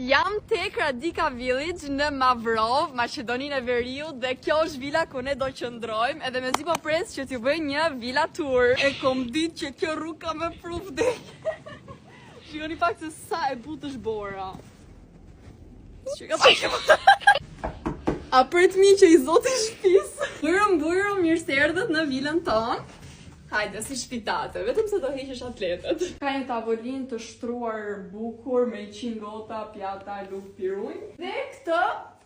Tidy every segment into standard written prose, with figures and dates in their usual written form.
Jam tek Radika Village në Mavrovë, Maqedoninë e Veriut dhe kjo është vila ku ne do qëndrojmë edhe mezi po pres që t'ju bëj një vila tour. E kom ditë që kjo rrugë ka me pru vdekje. Shikoni pak se sa e butë është bora. Shiko pak. A prit mi që i zoti shtëpisë. Bujrum, bujrum, mirë se erdhët në vilën tonë. Hajde, si shpitate, vetëm se do heqësh atletet. Ka një tavolinë të shtruar bukur me 100 gota, pjata, lugë, pirunj. Dhe këtë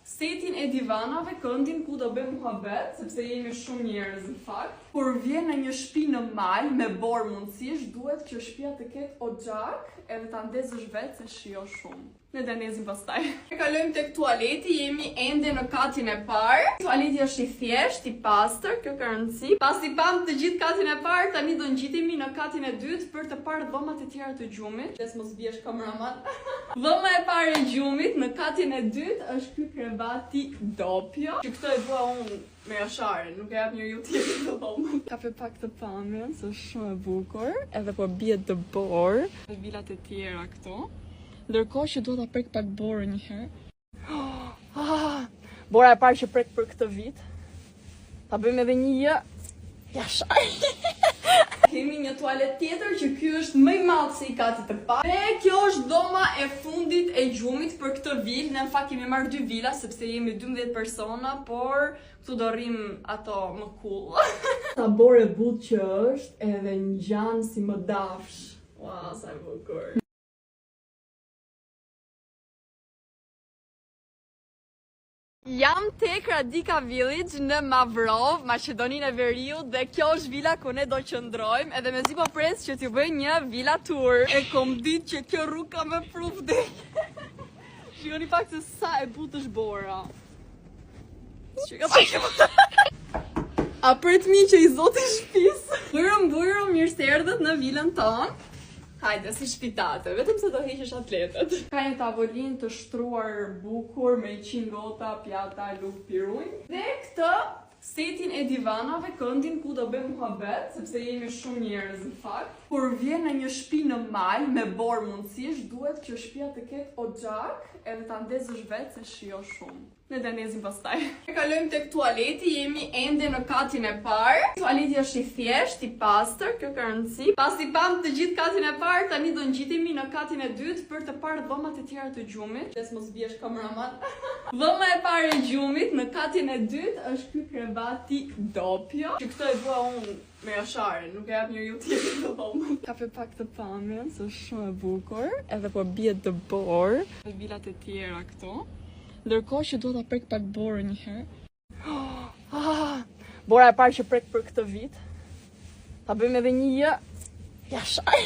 setin e divanave, këndin ku do bëjmë muhabet, sepse jemi shumë njerëz në fakt. Kur vjen në një shtëpi në mal me borë mundësisht, duhet që shtëpia të ketë oxhak edhe ta ndezësh vetë se shijo shumë. Ne do ndezim pastaj. Kalojmë tek tualeti, jemi ende në katin e parë. Tualeti është i thjeshtë, i pastër, kjo ka rëndësi. Pasi pamë të gjithë katin e parë, tani do ngjitemi në katin e dytë për të parë dhomat e tjera të gjumit. Des mos biesh kameraman. Dhoma e parë e gjumit në katin e dytë është ky krevati dopjo. Që këtë e dua unë me Jasharin, nuk e jap njeriu tjetër të dhomën. Kape pak të pamjen, se është shumë e bukur, edhe po bie dëborë. Dhe vilat e tjera këtu. Ndërkohë që dua ta prek pak borën një herë. Ah, bora e parë që prek për këtë vit. Ta bëjmë edhe një jë. Jashar. Kemi një tualet tjetër që ky është më i madh se i katit të parë. Dhe kjo është dhoma e fundit e gjumit për këtë vilë. Ne në fakt kemi marrë dy vila sepse jemi 12 persona, por këtu do rrim ato më cool. Sa borë e butë që është, edhe ngjan si më dafsh. Ua, sa e bukur. Jam tek Radika Village në Mavrovë, Maqedoninë e Veriut dhe kjo është vila ku ne do qëndrojmë edhe mezi po pres që t'ju bëj një vila tour. E kom ditë që kjo rrugë ka me pru vdekje. Shikoni pak se sa e butë është bora. Shiko pak. A prit mi që i zoti shtëpisë. Bujrum, bujrum, mirë se erdhët në vilën tonë. Hajde, si shpitate, vetëm se do heqësh atletet. Ka një tavolinë të shtruar bukur me 100 gota, pjata, lugë, pirunj. Dhe këtë setin e divanave, këndin ku do bëjmë muhabet, sepse jemi shumë njerëz në fakt. Kur vjen në një shtëpi në mal me borë mundësisht, duhet që shtëpia të ketë oxhak edhe ta ndezësh vetë se shijo shumë. Ne do ndezim pastaj. Kalojmë tek tualeti, jemi ende në katin e parë. Tualeti është i thjeshtë, i pastër, kjo ka rëndësi. Pasi pamë të gjithë katin e parë, tani do ngjitemi në katin e dytë për të parë dhomat e tjera të gjumit. Des mos biesh kameraman. Dhoma e parë e gjumit në katin e dytë është ky krevati dopjo. Që këtë e dua unë me Jasharin, nuk e jap njeriu tjetër të dhomën. Kape pak të pamjen, se është shumë e bukur, edhe po bie dëborë. Dhe vilat e tjera këtu. Ndërkohë që dua ta prek pak borën një herë. Ah, bora e parë që prek për këtë vit. Ta bëjmë edhe një jë. Jashar.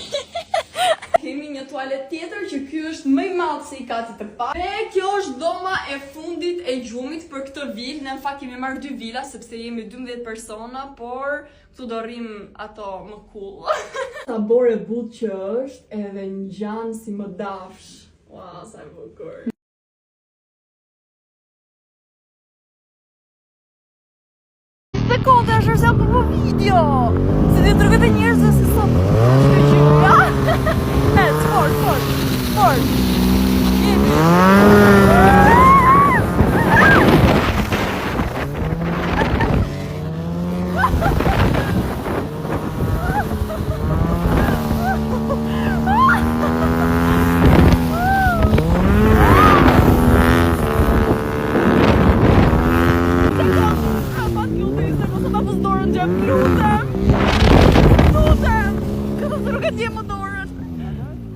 Kemi një tualet tjetër që ky është më i madh se i katit të parë. Dhe kjo është dhoma e fundit e gjumit për këtë vilë. Ne në fakt kemi marrë dy vila sepse jemi 12 persona, por këtu do rrim ato më cool. Sa borë e butë që është, edhe ngjan si më dafsh. Ua, sa e bukur. Sekonda është jam për video. Se ti tregot e njerëzve se sa shkëlqyra. Ec, fort, fort, fort. Jemi. Lutem! Lutem! Këtë se nuk e ndje më dorën.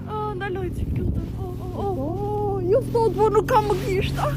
Oh, ndaloj që lutem. Oh, oh, oh, oh, ju thot, po nuk kam më gishta.